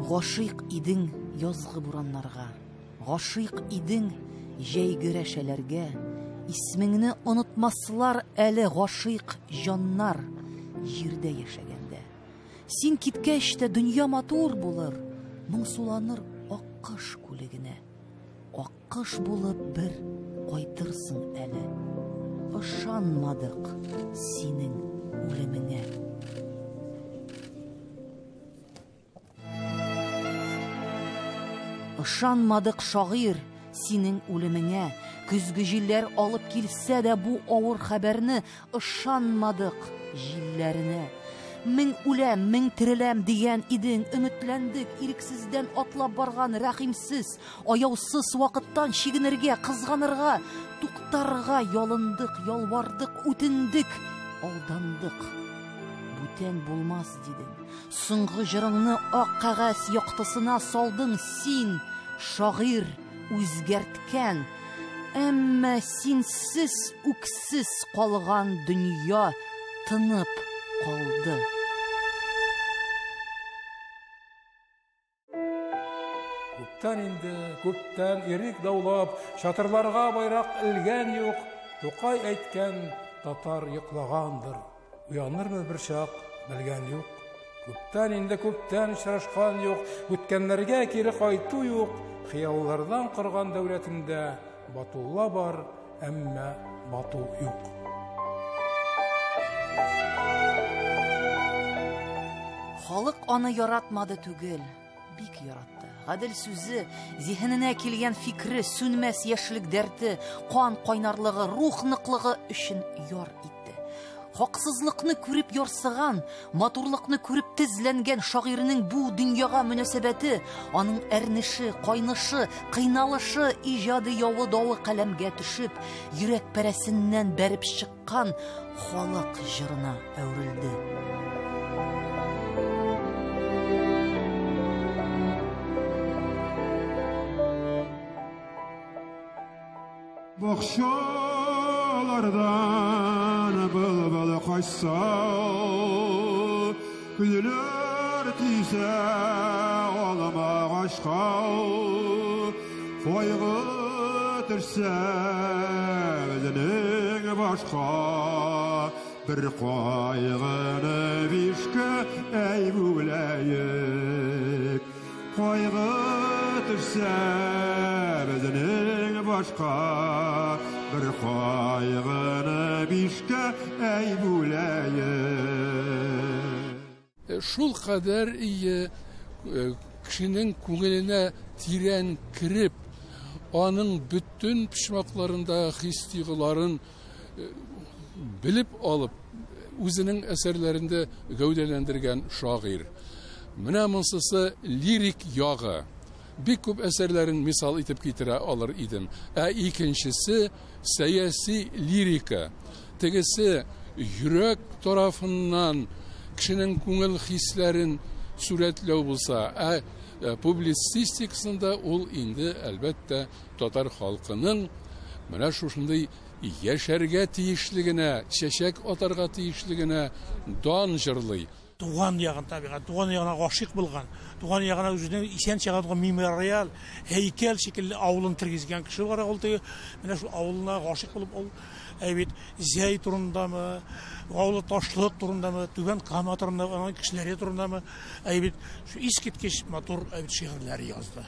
Гашыйк идең язгы бураннарга, гашыйк идең җәйге рәшәләргә. Исмеңне онытмаслар әле гашыйк җаннар җирдә яшәгәндә. Син киткәч тә дөнья матур булыр, моңсуланыр аккош күле генә. Аккош булып бер кайтырсың әле. Ышанмадык синең үлемеңә. Ышанмадык, шагыйрь, синең үлемеңә. Көзге җилләр алып килсә дә бу авыр хәбәрне, ышанмадык җилләренә. Мең үләм, мең тереләм дигән идең, өметләндек, ирексездән атлап барган рәхимсез, аяусыз вакыттан чигенергә, кызганырга, туктарга ялындык, ялвардык, үтендек, алдандык. Бүтән булмас дидең. Соңгы җырыңны ак кәгазь яктысына салдың син, шагыйрь, үзгәрткән. Әмма синсез үксез калган дөнья тынып калды. Күптән инде, күптән ирек даулап, чатырларга байрак элгән юк. Тукай әйткән, татар йоклагандыр. Уянырмы бер чак, белгән юк. Күптән инде, күптән очрашкан юк, үткәннәргә кире кайту юк. Хыяллардан корган дәүләтемдә Батулла бар, әмма Бату юк. Халык аны яратмады түгел, бик яратты. Гадел сүзе, зиһененә килгән фикре, сүнмәс яшьлек дәрте, кан кайнарлыгы, рух ныклыгы өчен яр итте. Хаксызлыкны күреп ярсыган, матурлыкны күреп тезләнгән шагыйрьнең бу дөньяга мөнәсәбәте, аның әрнеше, кайнышы, кыйналышы, иҗади явы давы каләмгә төшеп, йөрәк пәрәсеннән бәреп чыккан халык җырына әверелде. Бакчалардан былбыл качса, Гөлләр тисә алма агачка, Кайгы төшсә безнең башка, Бер кайгыны бишкә әй бүләек. Кайгы төшсә безнең башка, Бер кайгыны бишкә әй бүләек. Шул кадәр кешенең күңеленә тирән кереп, аның бөтен почмакларында хис-тойгыларын белеп алып, үзенең әсәрләрендә гәүдәләндергән шагыйрь. Менә монсысы лирик ягы. Бик күп әсәрләрен мисал итеп китерә алыр идем. Ә икенчесе сәяси лирика. Тегесе йөрәк тарафыннан кешенең күңел хисләрен сурәтләү булса, ә публицистикасында ул инде, әлбәттә, татар халкының менә шушындый яшәргә тиешлегенә, чәчәк атарга тиешлегенә дан җырлый. Туган ягын табигать, туган ягына гашыйк булган, туган ягына үзенең исән чагында мемориал, һәйкәл шикелле авылын тергезгән кеше бар ул теге. Менә шул авылына гашыйк булып ул әй бит Зәй турындамы, авылы Ташлык турындамы, Түбән Кама турында, аның кешеләре турындамы, әй бит шу искиткеч матур әй бит шигырьләр язды.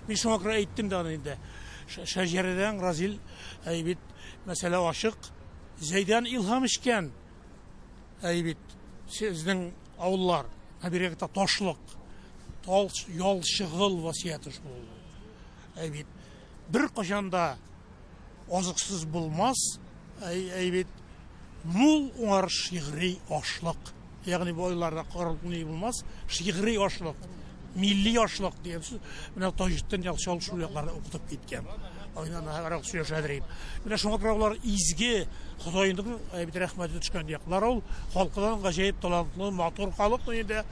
Мин шуңа күрә әйттем дә аны инде. Шәҗәрәдән Разил әй бит мәсьәлә ачык. Зәйдән илһам эчкән әй бит сезнең авыллар, бигрәк тә Ташлык, тал ялчыгыл васыяте шул. Әй бит бер кашан да азыксыз булмас, әй бит мул уңар шигъри ашлык. Ягъни бу айларда каралып ни булмас, шигъри ашлык, милли ашлык дигән сүз. Менә Таҗетдин Ялчал шул якларда укытып киткән. Айнан арак сөйләшәдер. Менә шуңа күрә алар изге Ходайның бит рәхмәте төшкән яклар ул. Халкыдан гаҗәеп талантлы, матур халык инде.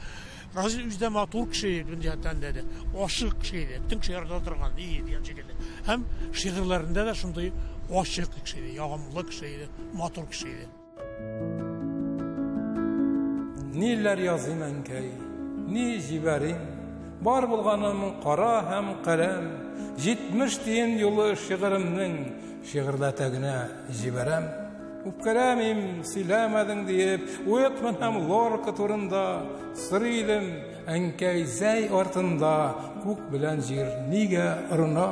Разил үзе дә матур кеше иде, бөтен җәһәттән дә. Ачык кеше иде, бөтен кеше ярата торган иде дигән шикелле. Һәм шигырьләрендә дә шундый ачык кеше иде, ягымлы кеше иде, матур кеше иде. Ниләр языйм, әнкәй, ни җибәрим? Бар булганым кара һәм каләм, 70 тиен юлы шигыремнең шигырьләтә генә җибәрәм. Үпкәләмим, сөйләмәдең диеп, Уэтман һәм Лорка турында сорый идем, әнкәй Зәй артында күк белән җир нигә орына?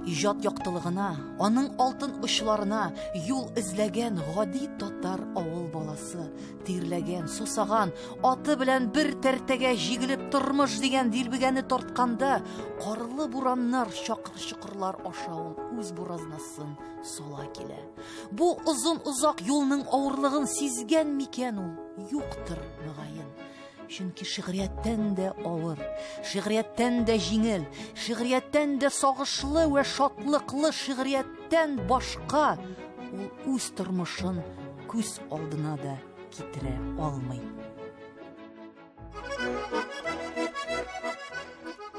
Иҗат яктылыгына, аның алтын очларына юл эзләгән гади татар авыл баласы, тирләгән, сусаган, аты белән бер тәртәгә җигелеп тормыш дигән дилбегәне тартканда, карлы бураннар чакыр-чокырлар аша ул үз буразнасын сала килә. Бу озын-озак юлның авырлыгын сизгән микән ул? Юктыр, мөгаен. Чөнки шигърияттән дә авыр, шигърияттән дә җиңел, шигърияттән дә сагышлы вә шатлыклы шигърияттән башка ул үз тормышын күз алдына да китерә алмый.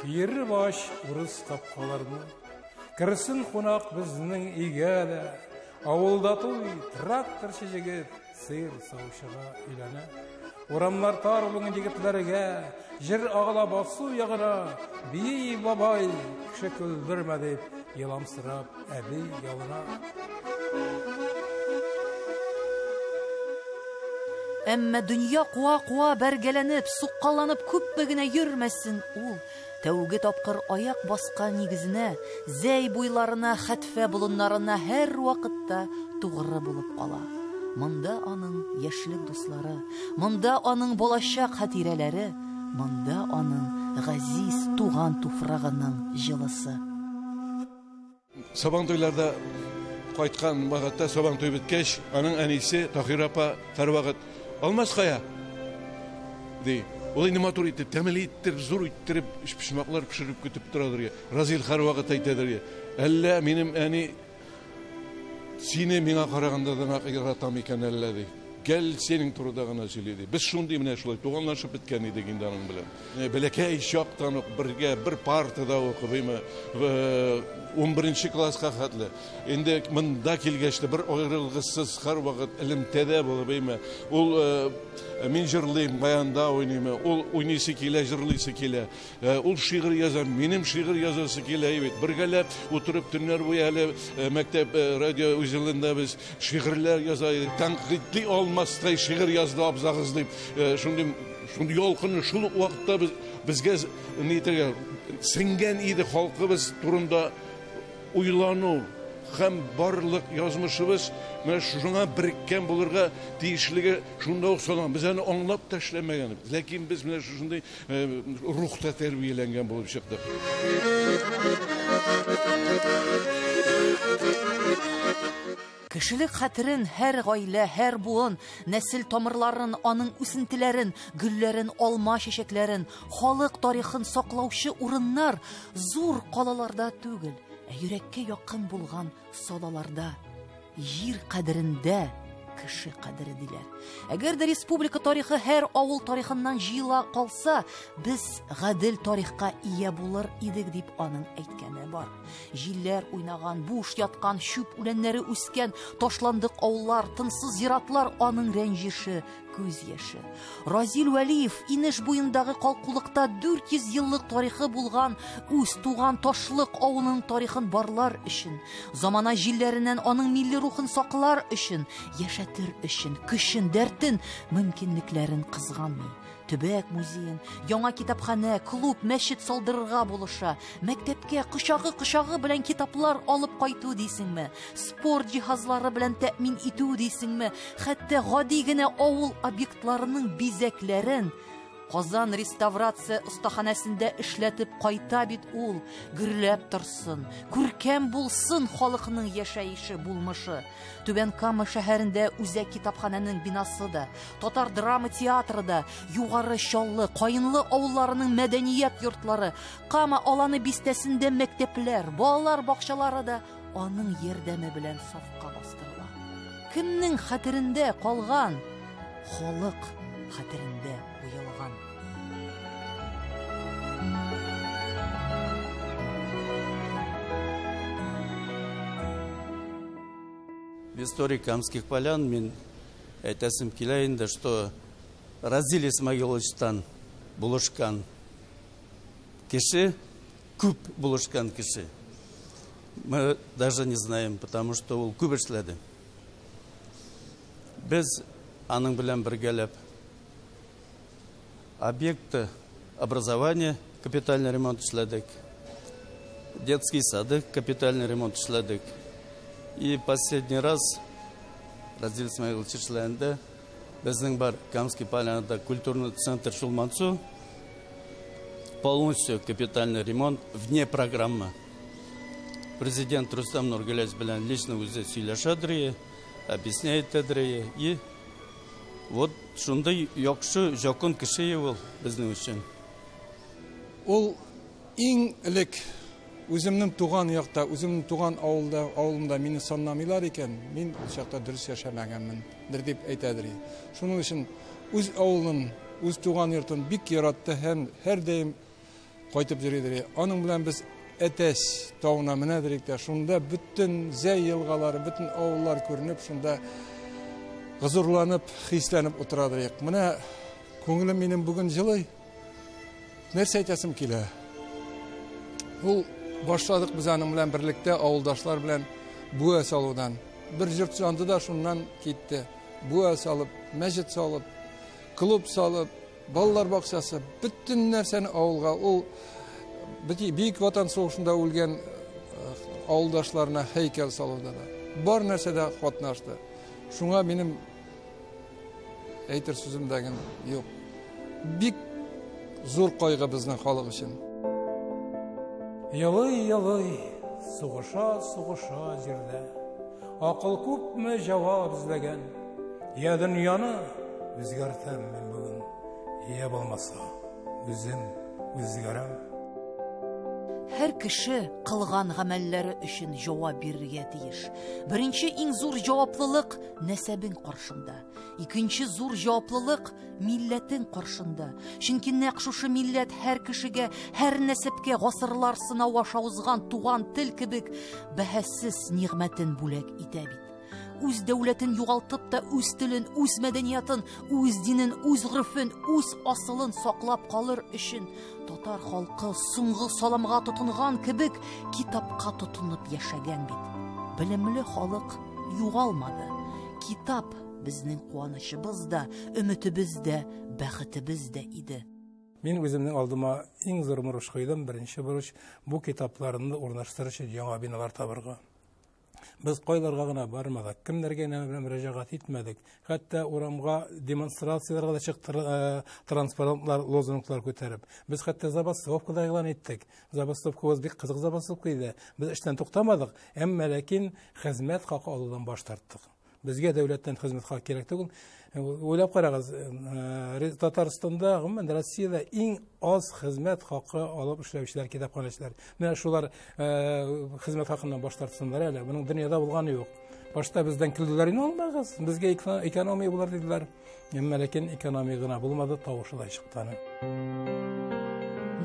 Киереп ач урыс капкаларны, керсен кунак безнең өйгә дә. Авылда туй, тракторчы җегет сыер савучыга өйләнә. Урамнар тар бүген егетләргә, җыр агыла басу ягына. Бии бабай, кеше көлдермә дип, еламсырап әби ялына. Әмма дөнья куа-куа бәргәләнеп, суккаланып күпме генә йөрмәсен ул, тәүге тапкыр аяк баскан нигезенә, Зәй буйларына, хәтфә болыннарына һәр вакытта тугры булып кала. Монда аның яшьлек дуслары, монда аның балачак хатирәләре, монда аның газиз туган туфрагының җылысы. Сабантуйларда кайткан вакытта, Сабантуй беткәч, аның әнисе Таһира апа һәрвакыт Алмаз кая? ди. Ул инде матур итеп, тәмле иттереп, зур иттереп өчпочмаклар пешереп көтеп торадыр. Разил һәрвакыт әйтәдер. Әллә минем әни сине миңа караганда да нык яратам икән әллә ди. Гел синең турыда гына сөйли ди. Без шундый менә шулай туганлашып беткән идек инде аның белән. Бәләкәй чактан ук бергә бер партада укып, 11 класска хәтле. Инде монда килгәч тә бер аерылгысыз һәрвакыт элемтәдә булып, әйме. Ул мин җырлыйм, баянда уйныйм, ул уйныйсы килә, җырлыйсы килә. Ул шигырь яза, минем шигырь язасы килә бит. Бергәләп утырып төннәр буе әле мәктәп радио узелында без шигырьләр яза идек. Тәнкыйтьли алмастай шигырь язды абзагыз дип. Шундый шундый ялкынны шул ук вакытта без безгә ни әйтергә сеңгән иде халкыбыз турында уйлану һәм барлык язмышыбыз менә шуңа береккән булырга тиешлеге шунда ук салган. Без аны аңлап та эшләмәгән. Ләкин без менә шушындый рухта тәрбияләнгән булып чыктык. Кешелек хәтерен һәр гаилә, һәр буын, нәсел тамырларын, аның үсентеләрен, гөлләрен, алма чәчәкләрен, халык тарихын саклаучы урыннар зур калаларда түгел, ә йөрәккә якын булган салаларда, җир кадерендә кеше кадере диләр. Әгәр дә республика тарихы һәр авыл тарихыннан җыела калса, без гадел тарихка ия булыр идек дип аның әйткәне бар. Җилләр уйнаган, буш яткан, чүп үләннәре үскән, ташландык авыллар, тынсыз зиратлар аның рәнҗеше, күз яше. Разил Вәлиев инеш буендагы калкулыкта 400 еллык тарихы булган үз туган Ташлык авылының тарихын барлар өчен, замана җилләреннән аның милли рухын саклар өчен, яшәтер өчен, көчен, дәртен, мөмкинлекләрен кызганмый. Төбәк музеен, яңа китапханә, клуб, мәчет салдырырга булыша, мәктәпкә кочагы-кочагы белән китаплар алып кайту дисеңме, спорт җиһазлары белән тәэмин итү дисеңме, хәтта гади генә авыл объектларының бизәкләрен Казан реставрация остаханәсендә эшләтеп кайта бит ул. Гөрләп торсын, күркәм булсын халыкның яшәеше, булмышы. Түбән Кама шәһәрендә үзәк китапханәнең бинасы да, татар драма театры да, Югары Чаллы, Каенлы авылларының мәдәният йортлары, Кама аланы бистәсендә мәктәпләр, балалар бакчалары да аның ярдәме белән сафка бастырыла. Кемнең хәтерендә калган? Халык хәтерендә уелган. В истории Камских полян мин әйтәсем килә инде, что Разил Исмагиловичтан булышкан Кеше, күп булышкан кеше. Мы даже не знаем, потому что ул күп эшләде. Без аның белән бергәләп объекты образования капитальный ремонт эшләдек. Детский сады капитальный ремонт эшләдек. И последний раз Разил Исмаилович эшләгәндә безнең бар Камский Полянада культурный центр Чулмансу полностью капитальный ремонт вне программы. Президент Рустам Нургалиевич белән лично үзе сөйләшәдер, объясняет итәдер. И вот шундый яхшы, якын кеше ул безнең өчен. Ул иң элек үземнең туган якта, үземнең туган авылда, авылымда мине санламыйлар икән, мин ул чакта дөрес яшәмәгәнмендер дип әйтәдер. Шуның өчен үз авылын, үз туган йортын бик яратты һәм һәрдаим кайтып йөридер. Аның белән без Әтәс тавына менәдер тә, шунда бөтен Зәй елгалары, бөтен авыллар күренеп, шунда хозурланып, хисләнеп утырадыр. Менә күңелем минем бүген җылый. Нәрсә әйтәсем килә? Ул башладык без аның белән берлектә авылдашлар белән буа салудан. Бер йорт янды да шуннан китте. Буа салып, мәчет салып, клуб салып, балалар бакчасы, бөтен нәрсәне авылга ул Бөек Ватан сугышында үлгән авылдашларына һәйкәл салуда да. Бар нәрсәдә катнашты. Шуңа минем әйтер сүзем дә юк. Бик зур кайгы безнең халык өчен. Елый-елый, сугыша-сугыша җирдә. Акыл күпме җавап эзләгән. Я дөньяны үзгәртәм мин бүген, я булмаса үзем үзгәрәм. Һәр кеше кылган гамәлләре өчен җавап бирергә тиеш. Беренче иң зур җаваплылык нәсәбең каршында. Икенче зур җаваплылык милләтең каршында. Чөнки нәкъ шушы милләт һәр кешегә, һәр нәсәпкә гасырлар сынау аша узган туган тел кебек бәһасез нигъмәтен бүләк итә бит. Үз дәүләтен югалтып та үз телен, үз мәдәниятын, үз динен, үз горефен, үз асылын саклап калыр өчен татар халкы соңгы саламга тотынган кебек китапка тотынып яшәгән бит. Белемле халык югалмады. Китап безнең куанычыбыз да, өметебез дә, бәхетебез дә иде. Мин үземнең алдыма иң зур бурыч куйдым. Беренче бурыч бу китапларны урнаштырыр өчен яңа биналар табырга. Без кайларга гына бармадык, кемнәргә генә мөрәҗәгать итмәдек. Хәтта урамга демонстрацияләргә дә чыктык, транспарантлар, лозунглар күтәреп. Без хәтта забастовка да игълан иттек. Забастовкабыз бик кызык забастовка иде. Без эштән туктамадык, әмма ләкин хезмәт хакы алудан баш тарттык. Безгә дәүләттән хезмәт хакы кирәк түгел. Уйлап карагыз, Татарстанда, гомумән Россиядә иң аз хезмәт хакы алып эшләүчеләр китапханәчеләр. Менә шулар хезмәт хакыннан баш тартсыннар әле. Моның дөньяда булганы юк. Башта бездән көлделәр, инде алмагыз, безгә экономия булыр диделәр. Әмма ләкин экономия гына булмады, тавышы да чыкты аның.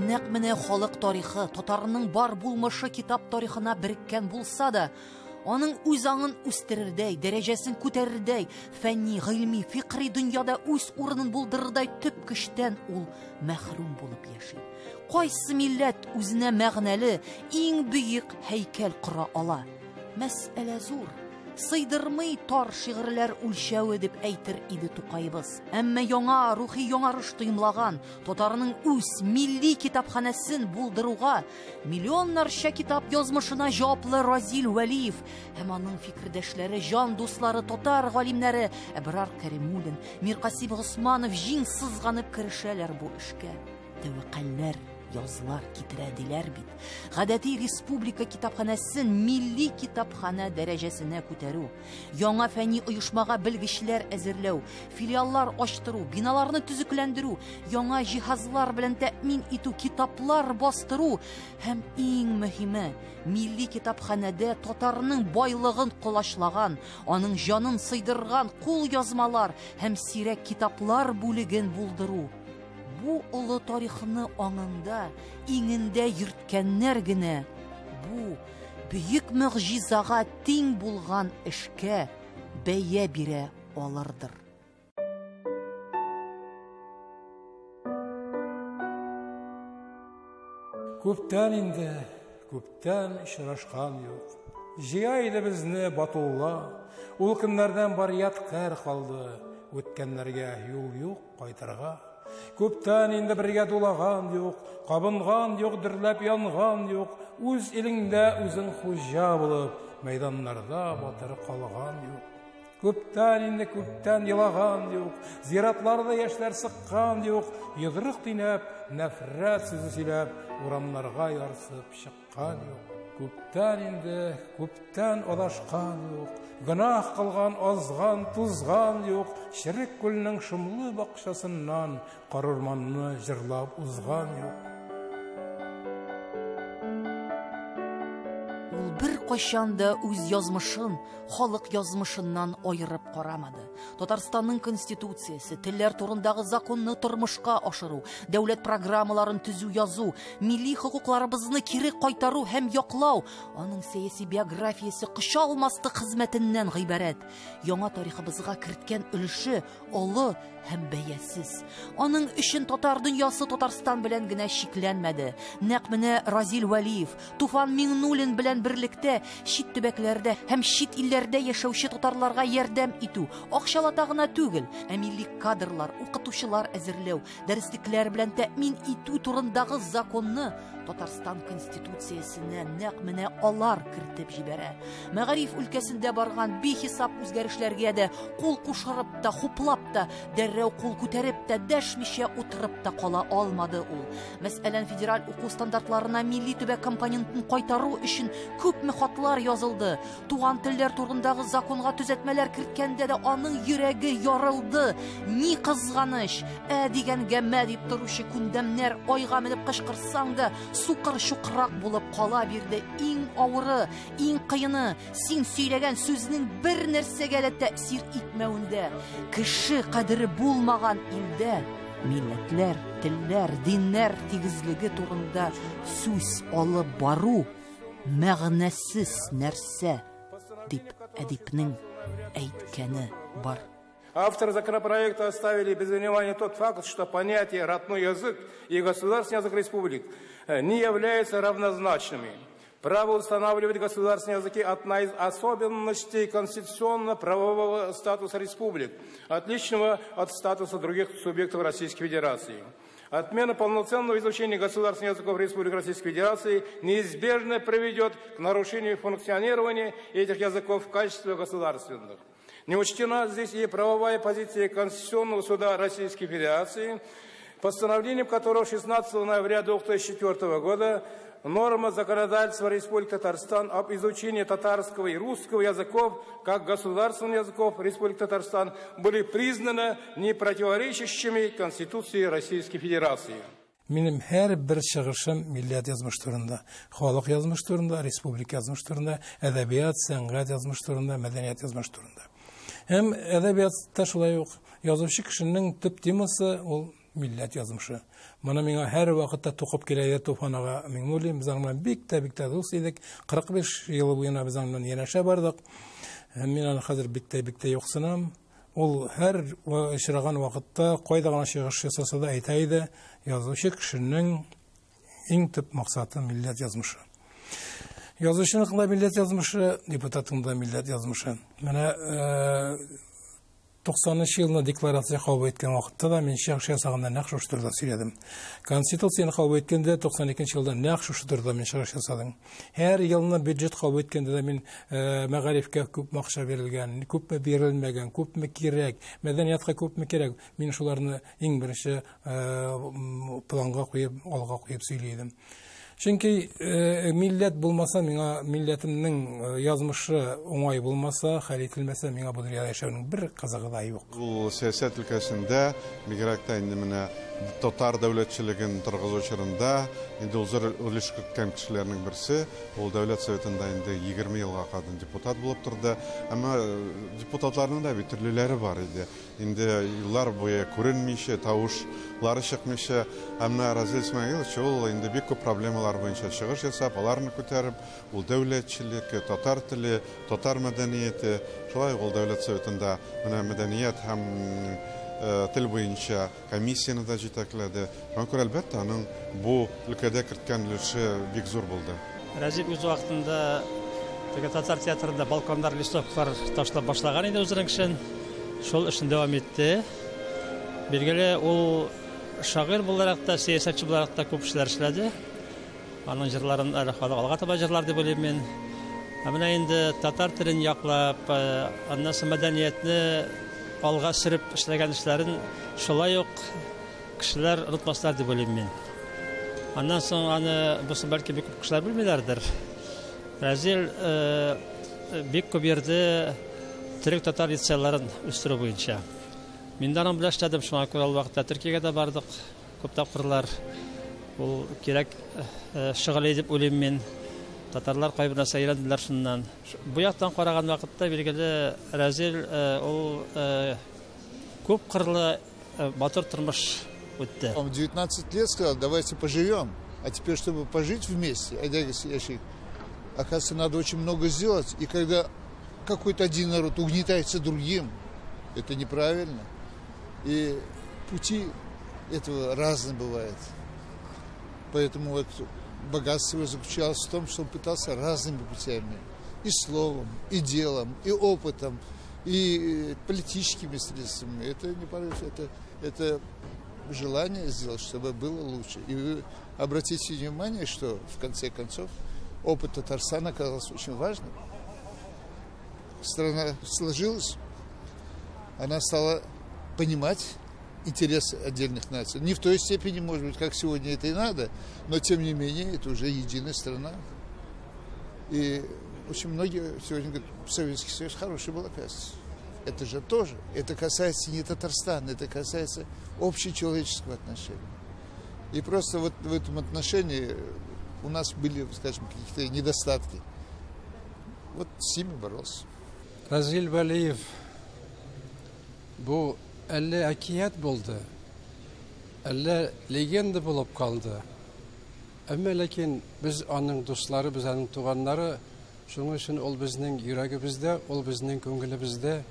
Нәкъ менә халык тарихы, татарның бар булмышы китап тарихына береккән булса да, аның үз аңын үстерердәй, дәрәҗәсен күтәрердәй, фәнни, гыйльми, фикри дөньяда үз урынын булдырырдай төп көчтән ул мәхрүм булып яши. Кайсы милләт үзенә мәгънәле, иң бөек һәйкәл кора ала? Мәсьәлә зур. Сыйдырмый тар шигырьләр үлчәве дип әйтер иде Тукайыбыз. Әмма яңа рухи яңарыш тоемлаган татарның үз милли китапханәсен булдыруга миллионнарча китап язмышына җаваплы Разил Вәлиев һәм аның фикердәшләре, җан дуслары, татар галимнәре Әбрар Кәримуллин, Миркасим Госманов җиң сызганып керешәләр бу эшкә. Тәвәккәлләр язлар китерә диләр бит. Гадәти республика китапханәсен милли китапханә дәрәҗәсенә күтәрү, яңа фәнни оешмага белгечләр әзерләү, филиаллар ачтыру, биналарны төзекләндерү, яңа җиһазлар белән тәэмин итү, китаплар бастыру һәм иң мөһиме, милли китапханәдә татарның байлыгын колачлаган, аның җанын сыйдырган кул язмалар һәм сирәк китаплар бүлеген булдыру. Бу олы тарихны аңында, иңендә йөрткәннәр генә бу бөек мөгъҗизага тиң булган эшкә бәя бирә алырдыр. Күптән инде, күптән очрашкан юк. Җыя иде безне Батулла. Ул көннәрдән бар ядкәр калды. Үткәннәргә юл юк кайтырга. Күптән инде бергә дулаган юк, кабынган юк, дөрләп янган юк. Үз илеңдә үзең хуҗа булып, мәйданнарда батыр калган юк. Күптән инде күптән елаган юк, зиратларда яшьләр сыккан юк, йодрык төйнәп, нәфрәт сүзе сөйләп, урамнарга ярсып чыккан юк. Күптән инде күптән адашкан юк, гөнаһ кылган, азган, тузган юк, Черек күлнең шомлы бакчасыннан карурманны җырлап узган юк. Ул беркайчан да үз язмышын халык язмышыннан аерып карамады. Татарстанның Конституциясе, телләр турындагы законны тормышка ашыру, дәүләт программаларын төзү язу, милли хокукларыбызны кире кайтару һәм яклау аның сәяси биографиясе кочалмаслык хезмәтеннән гыйбарәт. Яңа тарихыбызга керткән өлеше олы һәм бәясез. Аның өчен татар дөньясы Татарстан белән генә чикләнмәде. Нәкъ менә Разил Вәлиев, Туфан Миңнуллин белән берлектә чит төбәкләрдә һәм чит илләрдә яшәүче татарларга ярдәм итү, акчалата гына түгел, ә милли кадрлар, укытучылар әзерләү, дәреслекләр белән тәэмин итү турындагы законны Татарстан Конституциясенә нәкъ менә алар кертеп җибәрә. Мәгариф өлкәсендә барган бихисап үзгәрешләргә дә кул кушырып та, хуплап та, дәррәү кул күтәреп тә, дәшмичә утырып та кала алмады ул. Мәсәлән, федераль уку стандартларына милли төбәк компонентын кайтару өчен күпме хатлар язылды. Туган телләр турындагы законга төзәтмәләр керткәндә дә аның йөрәге ярылды. Ни кызганыч, ә дигәнгә мә дип торучы күндәмнәр айга менеп кычкырсаң да, сукыр чукрак булып кала бирде. Иң авыры, иң кыены, син сөйләгән сүзнең бер нәрсәгә дә тәэсир итмәвендә. Кеше кадере булмаган илдә милләтләр, телләр, диннәр тигезлеге турында сүз алып бару мәгънәсез нәрсә, дип әдипнең әйткәне бар. Авторы законопроекта оставили без внимания тот факт, что понятие «родной язык» и «государственный язык республик» не являются равнозначными. Право устанавливать государственные языки – одна из особенностей конституционно-правового статуса республик, отличного от статуса других субъектов Российской Федерации. Отмена полноценного изучения государственных языков Республики Российской Федерации неизбежно приведет к нарушению функционирования этих языков в качестве государственных. Не учтена здесь и правовая позиция Конституционного суда Российской Федерации, постановлением которого 16 ноября 2004 года норма законодательства Республики Татарстан об изучении татарского и русского языков как государственных языков Республики Татарстан были признаны непротиворечащими Конституции Российской Федерации. Минем һәрбер чыгышым милләт язмыш турында, халык язмыш турында, республика язмыш турында, әдәбият, сәнгать язмыш турында, мәдәният язмыш турында. Һәм әдәбиятта шулай ук язучы кешенең төп темасы ул милләт язмышы. Моны миңа һәр вакытта тукып килә иде Туфан ага Миңнуллин. Без аның белән бик тә, бик тә дус идек. 45 ел буена без аның белән янәшә бардык. Һәм мин аны хәзер бик тә, бик тә юксынам. Ул һәр очраган вакытта кайда гына чыгыш ясаса да әйтә иде, язучы кешенең иң төп максаты милләт язмышы. Язучының да милләт язмышы, депутатның да милләт язмышы. Менә 90 елны декларация кабул иткән вакытта да мин чыгыш ясаганда нәкъ шушы турыда сөйләдем. Конституцияне кабул иткәндә 92 елда нәкъ шушы турыда мин чыгыш ясадым. Һәр елны бюджет кабул иткәндә дә мин мәгарифкә күпме акча бирелгән, күпме бирелмәгән, күпме кирәк, мәдәниятка күпме кирәк, мин шуларны иң беренче планга куеп, алга куеп сөйли идем. Чөнки милләт булмаса, миңа милләтемнең язмышы уңай булмаса, хәл ителмәсә, миңа бу дөньяда яшәүнең бер кызыгы да юк. Ул сәясәт өлкәсендә, бигрәк тә инде менә татар дәүләтчелеген торгызу чорында, инде ул зур өлеш керткән кешеләрнең берсе, ул дәүләт советында инде 20 елга кадәр депутат булып торды. Әмма депутатларның да бит төрлеләре бар иде. Инде еллар буе күренмичә, тавышлары чыкмыйча, әмма Разил Исмәгыйлович ул инде бик күп проблемалар буенча чыгыш ясап, аларны күтәреп, ул дәүләтчелек, татар теле, татар мәдәнияте, шулай ук ул дәүләт советында менә мәдәният һәм тел буенча комиссияне дә җитәкләде. Шуңа күрә, әлбәттә, аның бу өлкәдә керткән өлеше бик зур булды. Рәзил үз вакытында теге татар театрында балконнар, листовкалар ташлап башлаган иде үзенең эшен. Шул эшен дәвам итте. Билгеле, ул шагыйрь буларак та, сәясәтче буларак та күп эшләр эшләде. Аның җырларын әле халык алга таба җырлар дип уйлыйм мин. Ә менә инде татар телен яклап, аннан соң мәдәниятне алга сөреп эшләгән эшләрен шулай ук кешеләр онытмаслар дип уйлыйм мин. Аннан соң аны бусы бәлки бик күп кешеләр белмиләрдер. Рәзил бик күп йөрде төрек-татар лицейларын үстерү буенча. Мин дә аның белән эшләдем, шуңа күрә ул вакытта Төркиягә дә бардык күп тапкырлар. Ул кирәк шөгыль дип уйлыйм мин. Татарлар кайбер нәрсә өйрәнделәр шуннан. Бу яктан караган вакытта, билгеле, Рәзил ул күп кырлы батыр тормыш үтте. Он в 19 лет сказал, давайте поживем. А теперь, чтобы пожить вместе, оказывается, надо очень много сделать. И когда какой-то один народ угнетается другим, это неправильно. И пути этого разные бывают. Поэтому вот богатство его заключалось в том, что он пытался разными путями. И словом, и делом, и опытом, и политическими средствами. Это не порыв, это желание сделать, чтобы было лучше. И вы обратите внимание, что в конце концов опыт Татарстана оказался очень важным. Страна сложилась, она стала понимать интересы отдельных наций. Не в той степени, может быть, как сегодня это и надо, но тем не менее это уже единая страна. И очень многие сегодня говорят, Советский Союз хороший был, оказывается. Это же тоже, это касается не Татарстана, это касается общечеловеческого отношения. И просто вот в этом отношении у нас были, скажем, какие-то недостатки. Вот с ними боролся. Разил Валиев, бу әллә әкият булды, әллә легенда булып калды. Әмма ләкин без аның дуслары, без аның туганнары, шуның өчен ул безнең йөрәгебездә, ул безнең күңелебездә,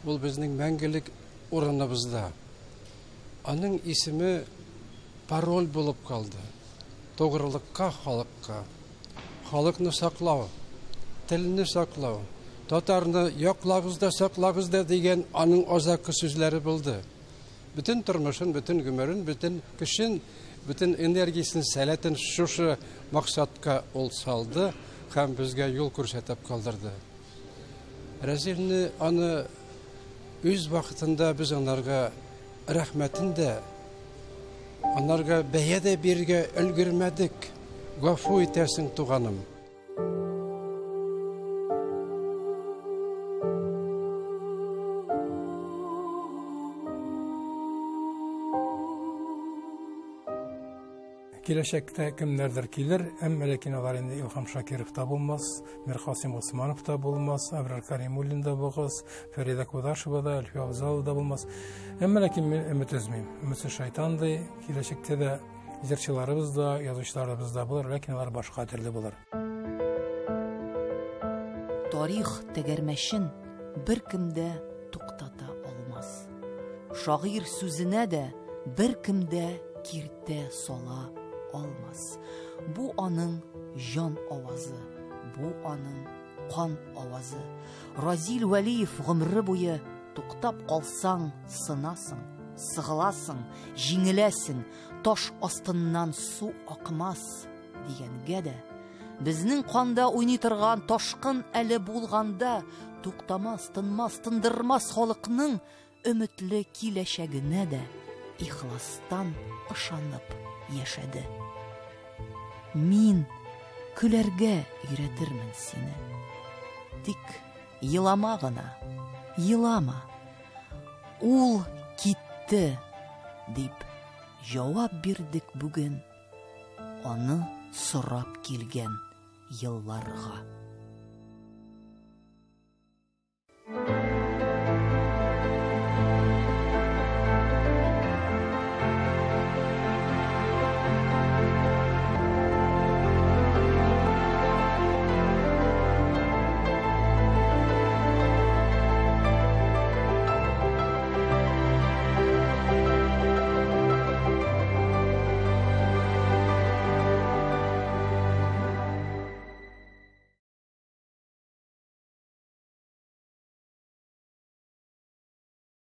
ул безнең мәңгелек урыныбызда. Аның исеме пароль булып калды. Тугрылыкка халыкка, халыкны саклау, телне саклау, татарны яклагыз да, саклагыз да дигән аның азаккы сүзләре булды. Бөтен тормышын, бөтен гомерен, бөтен көчен, бөтен энергиясен, сәләтен шушы максатка ул салды һәм безгә юл күрсәтеп калдырды. Рәзилне аны үз вакытында без анарга рәхмәтен дә, анарга бәя дә бирергә өлгермәдек. Гафу итәсең, туганым. Киләчәктә кемнәрдер килер, әмма ләкин алар инде Илһам Шакиров та булмас, Миркасыйм Усманов та булмас, Әбрар Каримуллин да булмас, Фәридә Кудашева да, Әлфия Авзалова да булмас. Әмма ләкин мин өмет өзмим. Өметсез шайтан ди, киләчәктә дә җырчыларыбыз да, язучыларыбыз да булыр, ләкин алар башка төрле булыр. Тарих тәгәрмәчен беркем дә туктата алмас. Шагыйрь сүзенә дә беркем дә киртә сала алмас. Бу аның җан авазы, бу аның кан авазы. Разил Вәлиев гомере буе туктап калсаң, сынасың, сыгыласың, җиңеләсең, таш астыннан су акмас дигәнгә дә, безнең канда уйный торган ташкын әле булганда туктамас, тынмас, тындырмас халыкның өметле киләчәгенә дә ихластан ышанып яшәде. Мин көләргә өйрәтермен сине. Тик елама гына, елама. Ул китте, дип җавап бирдек бүген аны сорап килгән елларга.